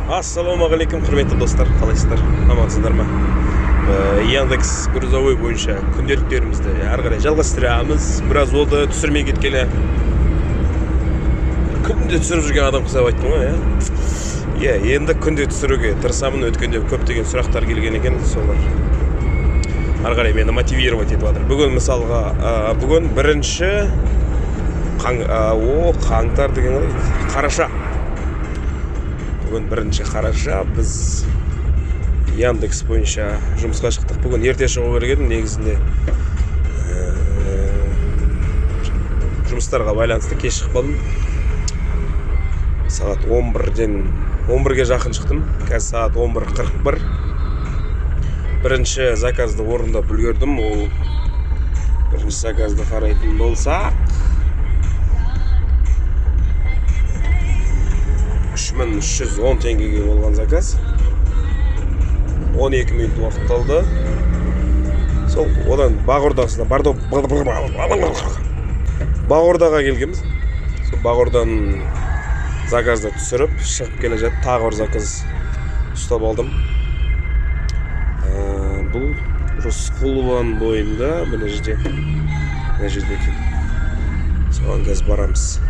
Ассалаумағалейкум, құрметті достар, қалайсыздар? Амансыздар ма? Яндекс грузовой бойынша күнделіктерімізді әрі қарай жалғастырамыз. Біраз болды түсірмей кеткелі. Күнде түсіріп жүрген адам құсап айттым ғой, иә? Иә, енді күнде түсіруге тырысамын. Өткенде көптеген сұрақтар келген екен, солар әрі қарай мені мотивировать етіп жатыр. Бүгін мысалға, бүгін бірінші қаңтар деген қалай дейді? Қараша. Бүгін бірінші қараша, біз Яндекс бойынша жұмысқа шықтық. Бүгін ерте шығу керек едім, негізінде жұмыстарға байланысты кеш шығып қалдым. Сағат 11-ге жақын шықтым. Қазір сағат 11:41. Бірінші заказды орындап үлгердім. Ол бірінші заказды қарайтын болсақ, 3310 теңгеге болған заказ. 12 минут уақыт алды. Сол одан Бағордасына Бағордаға келгенбіз. Сол Бағордан заказды түсіріп шығып келе жатып тағы бір заказ ұстап алдым. Бұл Рысқұлованың бойында, мына жерде, мына жерде екен. Соған қазір барамыз.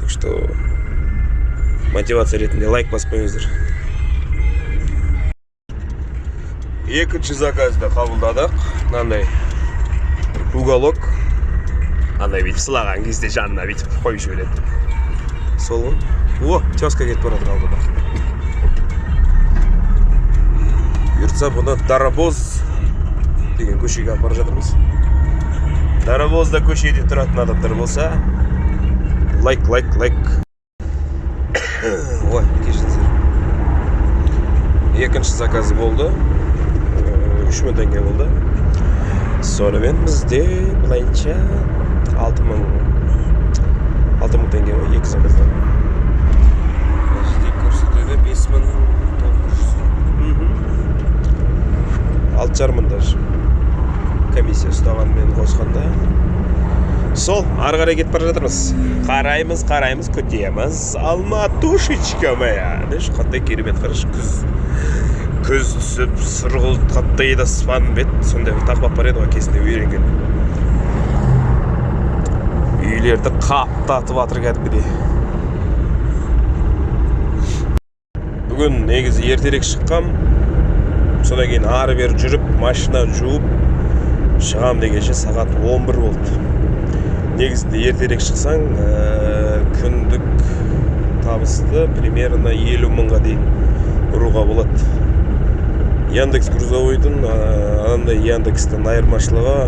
Так что мотивация ретінде лайк басып қойыңыздар. Екінші заказды қабылдадық. Мынандай уголок. Андай бүйтіп сылаған кезде жанына бүйтіп қойып жібереді. Сол ғой. О, тезка кетіп бара жатыр алдыда. Бұйыртса бұны Дарабоз деген көшеге апарып жатырмыз. Дарабозда көшеде тұратын адамдар болса, лайк, лайк, лайк. Ой, кешіріңіздер. Екінші заказ болды. 3000 теңге болды. Сонымен бізде былайынша 6000 теңге ғой екі заказдан. Мына жерде көрсетеді 5900. Алты жарым мың даже. Комиссия ұстағанмен қосқанда. Сол, ары қарай кетіп бара жатырмыз. Қараймыз, қараймыз, күтеміз. Алматушечка моя. Деш, қандай керемет қарашы, күз. Күз түсіп, сұрғылт қаптайды аспан бет. Сондай бір тақпақ бар еді ғой кезінде үйренген. Үйлерді қаптатып жатыр кәдімгідей. Бүгін негізі ертерек шыққам. Содан кейін ары бері жүріп, машина жуып шығам дегенше сағат 11 болды. Негізінде ертерек шықсаң, күндік табысты примерно 50 мыңға дейін ұруға болады. Яндекс грузовойдың, анандай Яндекстен айырмашылығы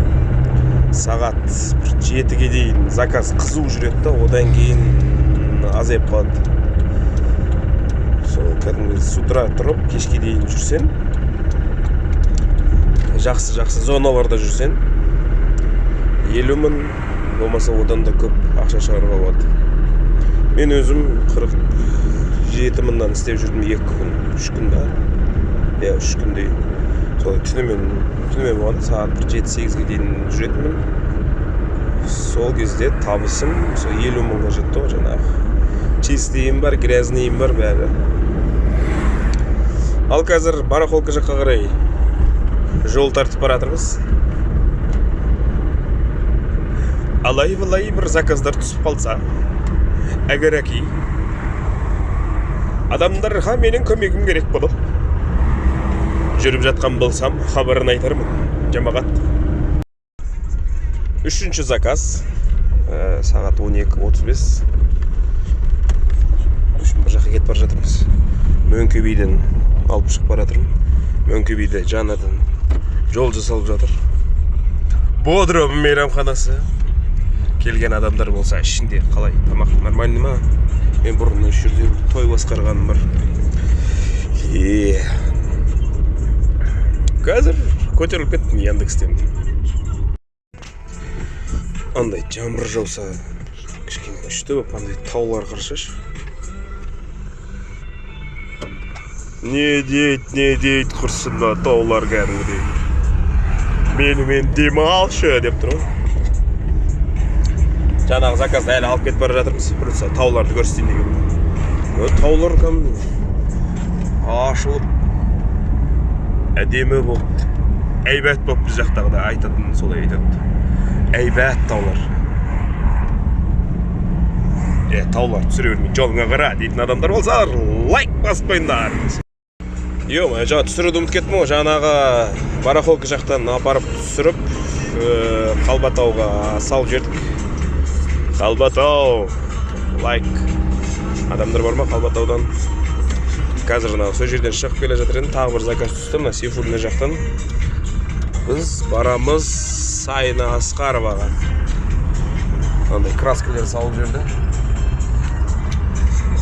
сағат бір 7-ге дейін заказ қызу жүреді да, одан кейін азайып қалады. Сол кәдімгі с утра тұрып кешке дейін жүрсең, жақсы-жақсы зоналарда жүрсең, 50 мың болмаса одан да көп ақша шығаруға болады. Мен өзім 47 мыңнан істеп жүрдім 2 күн, 3 күн ба? Иә, 3 күндей. Солай түнімен болғанда сағат бір жеті-сегізге дейін жүретінмін. Сол кезде табысым сол 50 мыңға жетті ғой жаңағы. Чистыйым бар, грязныйым бар, бәрі. Ал қазір барахолка жаққа қарай жол тартып бара жатырмыз. Алай-былай бір заказдар түсіп қалса, әгәрәки адамдарға менің көмегім керек болып жүріп жатқан болсам, хабарын айтармын, жамағат. Үшінші заказ, сағат 12:35. В общем, бір жаққа кетіп бара жатырмыз. Мөңке биден алып шығып бара жатырмын. Мөңке биде жаңадан жол жасалып жатыр. Бодрум мейрамханасы. Келген адамдар болса, ішінде қалай, тамақ нормальный ма? Мен бұрын осы жерде той басқарғаным бар. Қазір көтеріліп кеттім Яндекстен. Андай жаңбыр жауса кішкене күшті болып андай таулар қарашашы. Не дейді, не дейді құрсын да таулар кәдімгідей. Менімен демалшы деп тұр ғой. Жаңағы заказды әлі алып кетіп бара жатырмыз. Просто тауларды көрсетейін деген. Таулар кәдімгі Ашылып, әдемі болып, әйбәт болып, біз жақтағыда айтатын солай айтады. Әйбәт таулар. Таулар түсіре бермей, жолыңа қара дейтін адамдар болса, лайк басып қойыңдар. Ё-моё, жаңа түсіруді ұмытып кеттім ғой. Жаңағы барахолка жақтан апарып түсіріп, Қалбатауға салып жібердік. Қалбатау, лайк. Адамдар бар ма Қалбатаудан? Қазір мына сол жерден шығып келе жатыр едім, тағы бір заказ түсті мына Сейфуллина жақтан. Біз барамыз Сайна Асқароваға. Мынандай краскілер салып жіберді.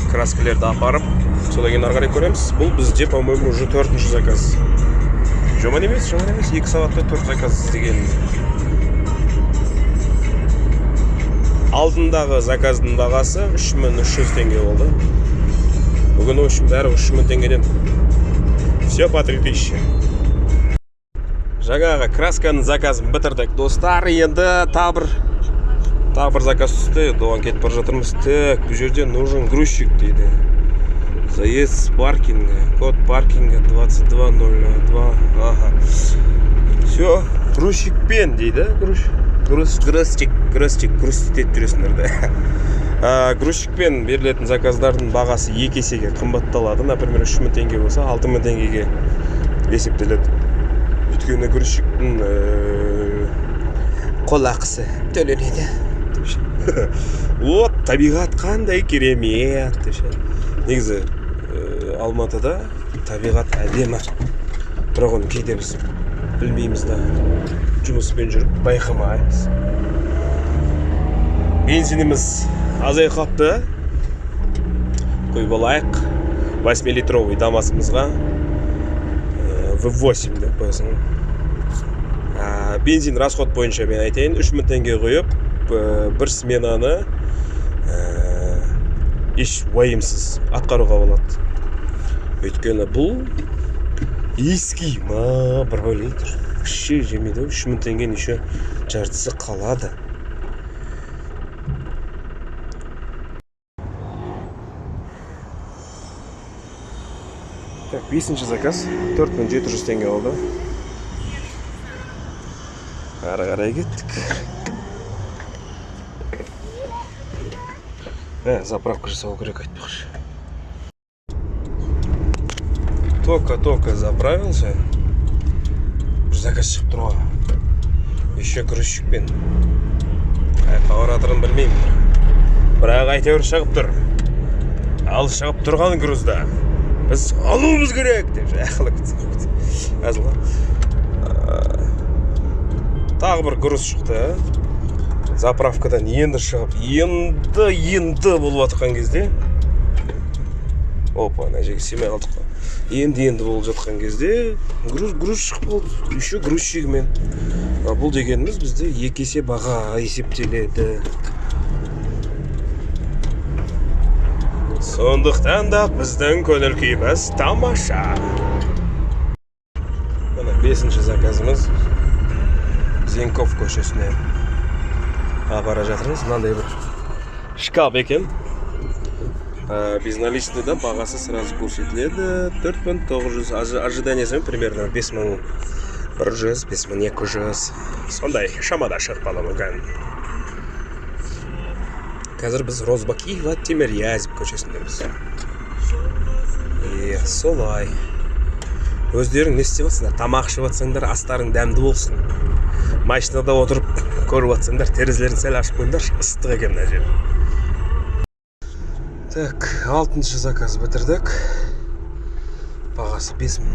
Краскілерді апарып, содан кейін ары қарай көреміз. Бұл бізде, по-моему, уже 4-ші заказ. Жаман емес, жаман емес. 2 сағатта 4 заказ деген. Алдындағы заказдың бағасы 3300 теңге болды. Бүгін в общем бәрі 3000 теңгеден. Все по 3000. Жаңағы красканың заказын бітірдік, достар. Енді тағы бір заказ түсті. Енді оған кетіп бара жатырмыз. Так, бұл жерде нужен грузчик дейді. Заезд с паркинга. Код паркинга 2202. Ага. Все, грузчикпен дейді. Грузчик, грузчик, грузчик етіп жүресіңдер де. Грузчикпен берілетін заказдардың бағасы 2 есеге қымбатталады. Например, 3000 теңге болса, 6000 теңгеге есептеледі. Өйткені грузчиктің қол ақысы төленеді. Вот, табиғат қандай керемет деп ше. Негізі, Алматыда табиғат әдемі. Бірақ оны кейде біз білмейміз да. Жұмыспен жүріп байқамаймыз. Бензиніміз азайып қалыпты. Құйып алайық. 8-литровый Дамасымызға. V8 деп қоясың. Бензин расход бойынша мен айтайын, 3000 теңге құйып, бір сменаны еш уайымсыз атқаруға болады. Өйткені бұл иіскей ма, бір бөле тұр. Вообще жемейді, 3000 теңгенің еще жартысы қалады. Так, 5-ші заказ 4700 теңге болды. Ары қарай кеттік. Заправка жасау керек айтпақшы. Только-только заправился. Бір заказ шығып тұр ғой. Еще грузчикпен. Қаяққа баратырын білмеймін. Бірақ әйтеуір шығып тұр. Ал шығып тұрған грузда біз алуымыз керек деп ақылы кетсек. Әзіл ғой. Тағы бір груз шықты. Заправкадан енді шығып, енді болып жатқан кезде, опа, ана жерге сыймай қалдық қой. Енді болып жатқан кезде груз шығып қалды. Еще грузчигімен. Бұл дегеніміз бізде 2 есе баға есептеледі. Сондықтан да біздің көңіл күйіміз тамаша. Міне 5-ші заказымыз Зенков көшесіне бара жатырмыз. Мынандай бір шкаф екен. Безналичныйда бағасы сразу көрсетіледі. 4900, ожиданиесімен примерно 5100, 5200. Сондай шамада шығып қалуы мүмкін. Қазір біз Розыбакиева Тимирязев көшесіндеміз. Солай. Өздерің не істеп жатсыңдар? Тамақ ішіп жатсаңдар, астарың дәмді болсын. Машинада отырып көріп жатсаңдар, терезелерін сәл ашып қойыңдаршы, ыстық екен мына жер. Так, 6-шы заказ бітірдік. Бағасы 5000.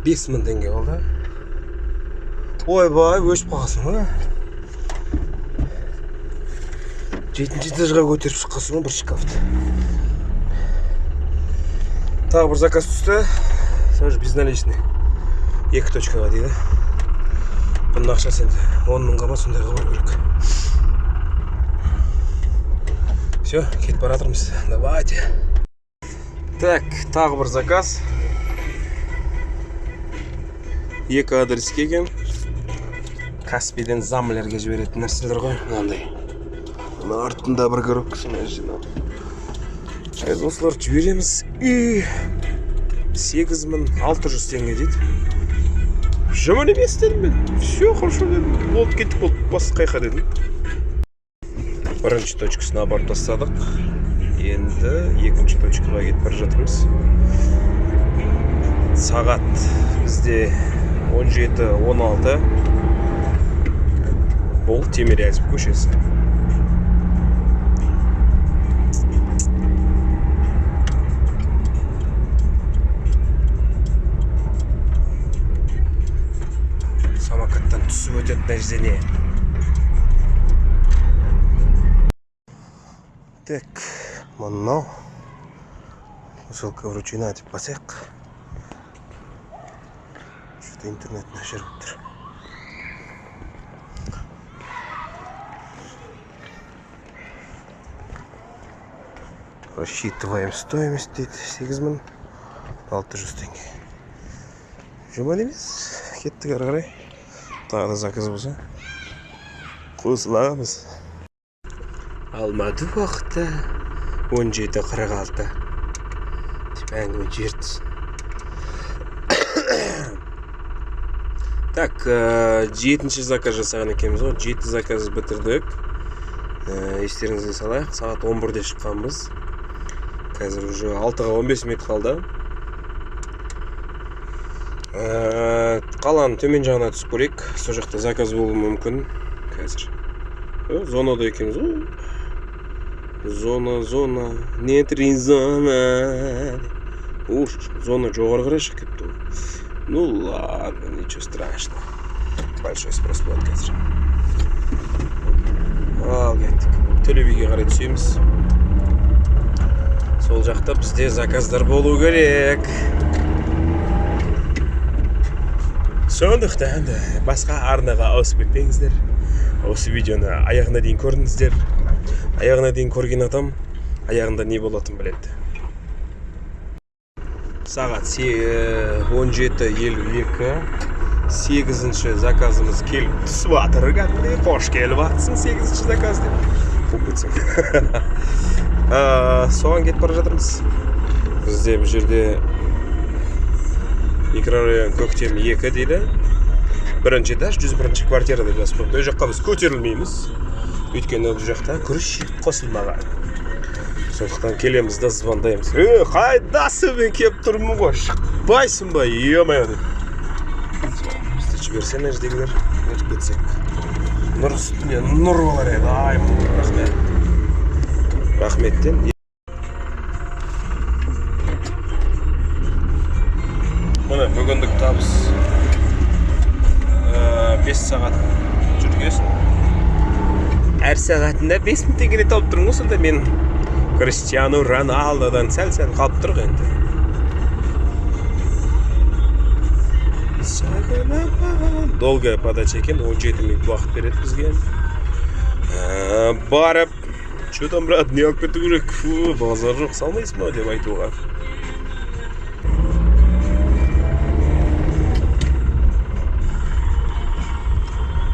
5000 теңге болды. Ойбай, өшіп қалғансың ғой. 7-ші этажға көтеріп шыққансың ғой бір шкафты. Тағы бір заказ түсті. Тоже безналичный. 2 точкаға дейді. Бұның ақшасы енді 10 мыңға ма сондайға бару керек. Все, кетіп бара жатырмыз. Давайте. Так, тағы бір заказ. 2 адреске екен. Каспийден замлерге жіберетін нәрселер ғой, мынандай. Мына артында бір коробкасы мына жерде. Сейчас осыларды жібереміз. И 8600 теңге дейді. Жаман емес дедім мен. Все хорошо дедім. Болды, кеттік, болды, бас қайқа дедім. Бірінші точкасына барып тастадық. Енді екінші точкаға кетіп бара жатырмыз. Сағат бізде 17:16. Бұл Тимирязев көшесі. Самокаттан түсіп өтеді мына жерде не. Так, мынау посылка вручена деп басайық. Что-то интернет нашар болып тұр. Рассчитываем стоимость дейді, 8600 теңге. Жаман емес. Кеттік ары қарай. Тағы да заказ болса қосыламыз. Алматы уақыты 17:46 деп әңгіме жіберді. Так, жетінші заказ жасаған екенбіз ғой. 7 заказ бітірдік. Естеріңізге салайық, сағат 11-де шыққанбыз. Қазір уже 6-ға 15 минут қалды. Қаланың төмен жағына түсіп көрейік. Сол жақта заказ болуы мүмкін. Қазір. Зонада екенбіз ғой. Зона, зона, не три зона. Уж, зона жоғары қарай шығып кетті ғой. Ну ладно, ничего страшного. Большой спрос болады қазір. Ал кеттік. Төле биге қарай түсеміз. Сол жақта бізде заказдар болу керек. Сондықтан да басқа арнаға ауысып кетпеңіздер. Осы видеоны аяғына дейін көрдіңіздер. Аяғына дейін көрген адам аяғында не болатынын біледі. Сағат 17:52. 8-ші заказымыз келіп түсіп жатыр. Кәдімгідей қош келіп жатсың 8-ші заказ деп. Қуып кетсең. Соған кетіп бара жатырмыз. Бізде бұл жерде микрорайон Көктем 2 дейді. Бірінші этаж, 101 квартира деп жазып қойыпты. Ол жаққа біз көтерілмейміз. Өйткені бұл жақта күріш қосылмаған. Сондықтан келеміз да звондаймыз. Қайдасың, мен келіп тұрмын ғой, шықпайсың ба, ё-моё деп. Бізді жіберсе мына жердегілер, өтіп кетсек. Нұр үстіне нұр болар еді. Ай, рахмет. Рахметтен. Міне бүгіндік табыс 5 сағат жүргесін. Әр сағатында 5000 теңгеден тауып тұрмын ғой, сонда мен Криштиану Роналдодан сәл-сәл қалып тұр ғой енді. Долгая подача екен, 17 минут уақыт береді бізге. Барып, че там, брат, не алып кету керек? Фу, базар жоқ, салмайсың ба деп айтуға.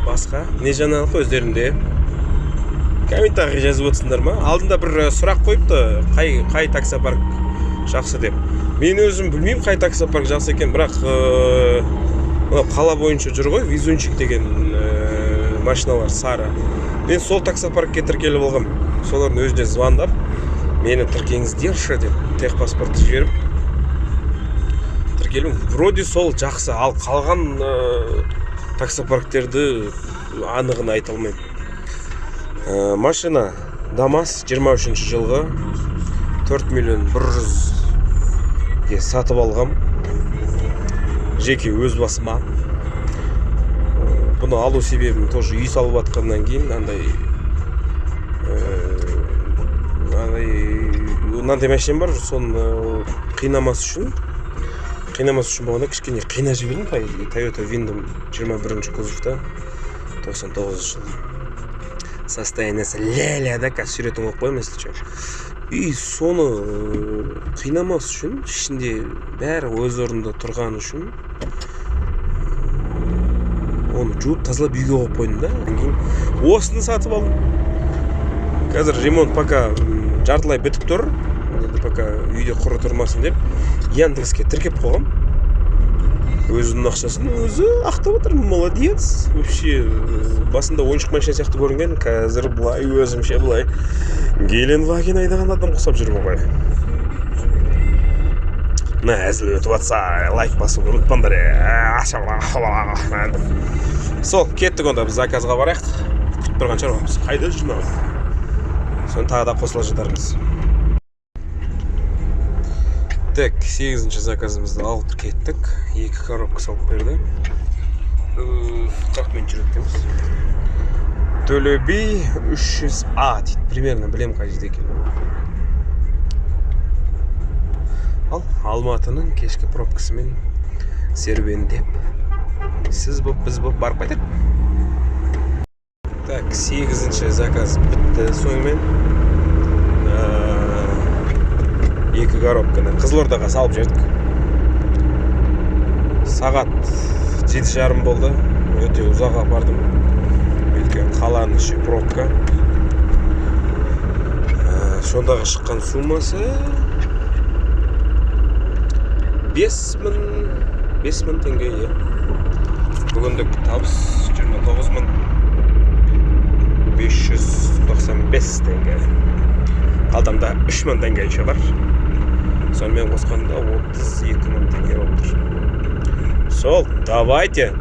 Басқа не жаңалық өздерінде? Комментарий жазып отырсыңдар ма? Алдында бір сұрақ қойыпты, қай таксопарк жақсы деп. Мен өзім білмеймін қай таксопарк жақсы екен, бірақ мынау қала бойынша жүр ғой, везунчик деген машиналар сары. Мен сол таксопаркке тіркеліп алғам. Солардың өзіне звондап, мені тіркеңіздерші деп техпаспортты жіберіп тіркелдім. Вроде сол жақсы, ал қалған таксопарктерді анығын айта алмаймын. Машина Дамас 23 жылғы 4 миллион бір жүзге сатып алғам. Жеке өз басыма. Бұны алу себебім тоже үй салып жатқаннан кейін мынандай машинам бар, соны қинамас үшін болғанда кішкене қинап жібердім. Toyota Windom 21 кузовта 99 жылғы. Состояниесі ля-ля да, қазір суретін қойып қоямын, если чё. И соны қинамас үшін, ішінде бәрі өз орнында тұрған үшін оны жуып тазалап үйге қойып қойдым да. Одан кейін осыны сатып алдым. Қазір ремонт пока жартылай бітіп тұр. Енді пока үйде құры тұрмасын деп Яндекске тіркеп қойғам. Өзінің ақшасын өзі ақтап отыр, молодец. Вообще басында ойыншық машина сияқты көрінген, қазір былай өзімше былай Геленваген айдаған адам ұқсап жүрмін ғой. Мына әзіл өтіп жатса, лайк басуды ұмытпаңдар. Сол, кеттік онда, біз заказға барайық. Күтіп тұрған шығар, қайда жүр мынау? Соны тағы да қосыла жатармыз. Так, 8-ші заказымызды алып кеттік. 2 коробка салып берді. 40 минут жүреді екенбіз. Төле би 300А дейді. Примерно білемін қай жерде екенін. Ал Алматының кешкі пробкасымен серуендеп, сіз боп, біз боп барып қайтайық. Так, 8-ші заказ бітті сонымен. 2 коробканы Қызылордаға салып жібердік. Сағат 7:30 болды. Өте ұзақ апардым. Өйткені қаланың іші пробка. Сондағы шыққан суммасы 5000 теңге. Бүгіндік табыс 29595 теңге. Қалтамда 3000 теңге еще бар. Сонымен қосқанда 32000 теңге болып тұр. Сол, давайте